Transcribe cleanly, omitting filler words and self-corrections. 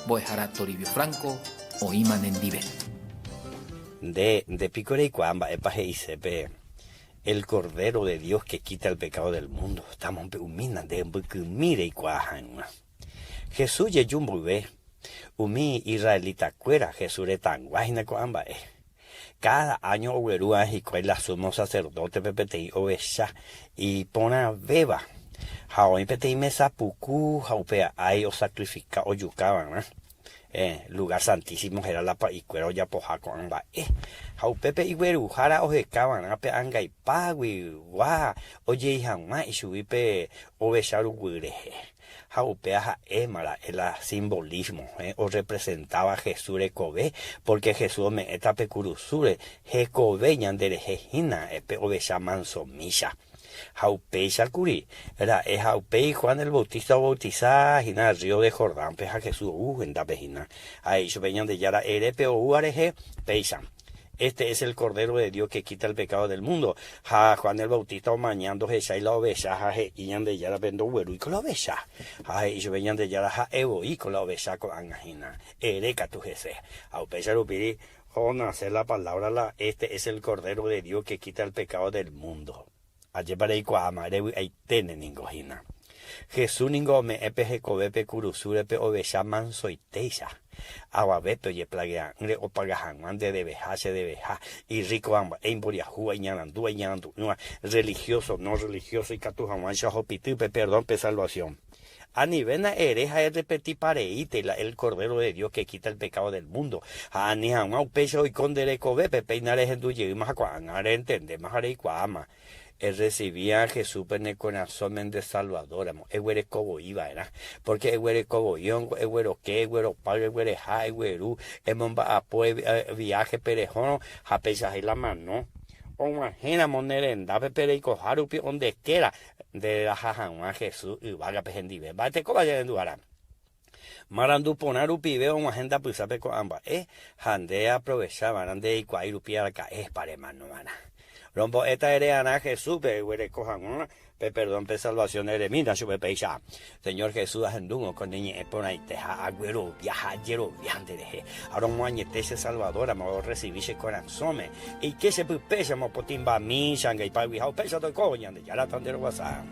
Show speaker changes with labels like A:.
A: Mbo'ehára Toribio Franco oĩma nendive.
B: Nde, nde piko reikuaa mba'épa he'ise pe El Cordero de Dios que quita el pecado del mundo? Tamombe'umína nde mbykymi reikuaa hag̃ua. Jesús jeju mboyve, umi israelita-kuéra Jesús retãgua hína ko'ã mba'e. Káda áño oguerúva hikuái la súmo saserdótepe peteĩ ovecha iporãvéva, ha oĩ peteĩ mesa puku ha upéva ái osakrifika ojuka va'erã. Lugár Santísimo héra la pa'ikuéra ojapoha ko'ã mba'e. Ha upépe igueruhára oheka va'erã pe angaipáguigua ojei hag̃ua ichugui pe ovecha ruguy rehe. Ha upéva ha'éma ra'e la simbolismo orrepresentáva Jesús rekove, pórke Jesús ome'ẽta pe kurusúre hekove ñanderehe hína pe ovecha mansomícha. Ha upéicha kuri ra'e ha upéi Juan el Bautista obautisa hína rrío de Jordánpe ha Jesús ou hendápe hína. Ha he'i chupe Ñandejára ere pe oúva rehe péicha, Este es el Cordero de Dios que quita el pecado del mundo. Ha Juan el Bautista omaña ndohechái la ovecha ha he'i Ñandejárape ndoguerúiko la ovecha. Ha he'i chupe Ñandejára ha'e voíko la ovecha ko'ág̃a hína, ere katu hese. Ha upéicha rupi onase la palabra la Este es el Cordero de Dios que quita el pecado del mundo. Ajépa reikuaáma, revy'aiténe ningo hína. Jesús ningo ome'ẽ pe hekove pe kurusúre pe ovecha mansoitéicha. Avavépe ojeplagea'ỹre opaga hag̃ua nde deveha che deveha, irríkova mba'e, imboriahúva, iñarandúva, iñarandu'ỹva, religioso, no religioso, ikatu hag̃uáicha ohupity pe perdón, pe salvación. Anivéna ere ha errepetipareíte la el Cordero de Dios que quita el pecado del mundo, ha ani hag̃ua upéicha oiko nde rekovépe, péina rehendu jeýma ha ko'ág̃a rentendéma ha reikuaáma. Erresivi a Jesúspe ne korasõme nde Salvador-ramo, eguereko voi va'erã, pórke eguereko voi ongo egueroke, egueropáy, eguereha, egueru, emomba'apo viáhepe rehórõ ha peichahái la mano. Og̃uahẽramo ne rendápe pe reikoha rupi ondekéra nde reraha hag̃ua Jesús yvágape hendive. Mba'etekópa ñarenduhára? Marandu porã rupive og̃uahẽ ndapysápe ko'ã mba'e ha nde eaprovecha va'erã ndereikuaái rupi araka'épa remano va'erã. Rombo'éta ere'arã Jesúspe eguereko hag̃ua pe perdón pe salvación eremína chupe péicha, Señor Jesús ahendúvo ko ne ñe'ẽ porãite ha aguerovia ha ajerovia nderehe. Ha romoañete che Salvador ramo orresivi che korasõme. Eike che pype che mopotĩmbami che angaipágui ha upéicha toiko Ñandejára ta nde rovasa.